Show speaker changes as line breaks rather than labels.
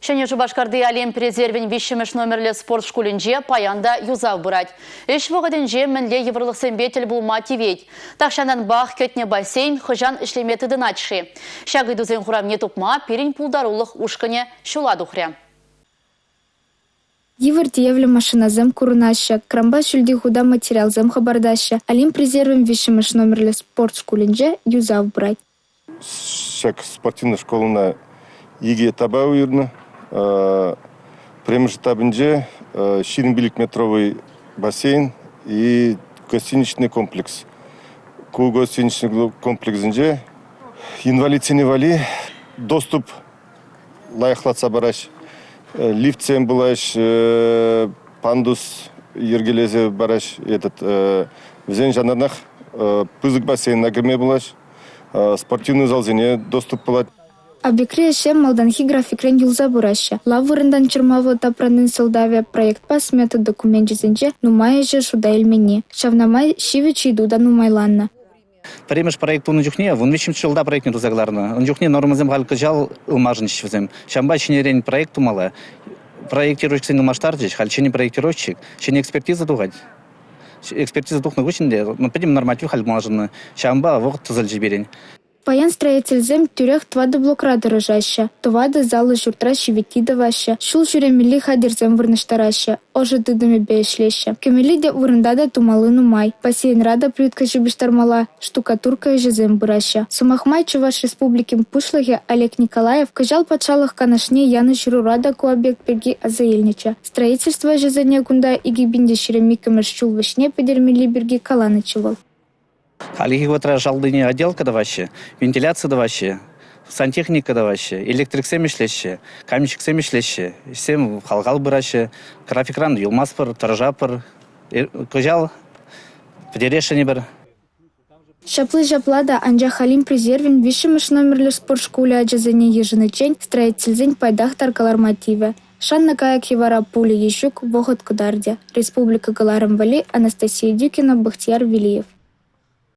Ҫӗнӗ Шупашкарти Олимп резервӗн виҫҫӗмӗш номерлӗ спорт шкулӗнче паян та юсав пырать. Ӗҫ вӑхӑтӗнче мӗнле йывӑрлӑхсемпе тӗл пулма тивет? Тахҫантанпах кӗтнӗ бассейн хӑҫан ӗҫлеме тытӑнать-ши? Ҫак ыйтусен хуравне тупма пирӗн пултарулӑх ушкӑнӗ ҫула тухрӗ.
Йывӑр тиевлӗ машинӑсем курӑнаҫҫӗ, кранпа ҫӳлти хута материалсем хӑпартаҫҫӗ. Олимп резервӗн виҫҫӗмӗш номерлӗ спорт шкулӗнче юсав пырать.
Ҫак спортивнӑй школӑна икӗ этапа уйӑрнӑ. Пӗрремӗш этапӗнче 25 метровый бассейн и гостиничный комплекс. Ку гостиничный комплексӗнче инвалидсене валли доступ лайӑхлатса параҫ. Лифтсем пулаҫ, пандус йӗркелесе параҫ. Этот, вӗсен ҫантанах пысӑк бассейна кӗме пулаҫ. Спортивный залсене доступ пулать.
Объектри ӗҫсем малтанхи графикрен юлса пыраҫҫӗ. Лав вырӑнтан чӑрмавлӑ тапраннин сӑлтавӗ – проектпа смета докуменчӗсенче нумай ӗҫе шута илменни. Ҫавна май ҫивӗч ыйту та нумайланнӑ.
Пӗрремӗш проект тунӑ чухне 13 ҫулта проектне туса кӑларнӑ. Ун чухне нормӑсем халь кӑҫал ылмашӑнчӗҫ вӗсем. Ҫавӑнпа ҫӗнӗрен проект тумалла. Проектировщиксене ылмаштарчӗҫ. Халь ҫӗнӗ проектировщик, ҫӗнӗ экспертиза тухать. Экспертиза тухнӑ хыҫҫӑн те пӗтӗм норматив халь ылмашӑннӑ. Ҫавӑнпа вӑхӑт тӑсӑлчӗ пирӗн.
Паян строительсем тӳрех тӑватӑ блокра тӑрӑшаҫҫӗ. Тӑватӑ заллӑ ҫуртра ҫивитти тӑваҫҫӗ, ҫул ҫӳремелли хатӗрсем вырнаҫтараҫҫӗ, ӑшӑ тытӑмӗпе ӗҫлеҫҫӗ. Кӗмелли те вырӑнта та тумалли нумай. Бассейнра та плитка ҫыпӑҫтармалла, штукатурка ӗҫӗсем пыраҫҫӗ. Сӑмах май, Чӑваш Республикин Пуҫлӑхӗ Олег Николаев кӑҫал Патшалӑх Канашне янӑ ҫырура та ку объект пирки аса илнӗччӗ. Строительство ӗҫӗсене кунта 2022-мӗш ҫул вӗҫне пӗтермелли пирки каланӑччӗ вӑл.
Хальхи вӑхӑтра шалтине отделка тӑваҫҫӗ, вентиляци тӑваҫҫӗ, сантехника тӑваҫҫӗ, электриксем ӗҫлеҫҫӗ, каменщиксем ӗҫлеҫҫӗ. Ӗҫсем хал-хал пыраҫҫӗ. Графикран юлмастпӑр, тӑрӑшатпӑр. Кӑҫал пӗтересшӗн эпир.
Ҫапли ҫапла та, анчах Олимп резервӗн виҫҫӗмӗш номерлӗ спорт шкулӗ ачасене йышӑниччен строительсен пайтах тар кӑларма тивӗ. Шаннӑ кайӑк йӑвара пулӗ е ҫук – вӑхӑт кӑтартӗ. Республика кӑларӑм валли Анастасия Дюкина, Бахтияр Велиев.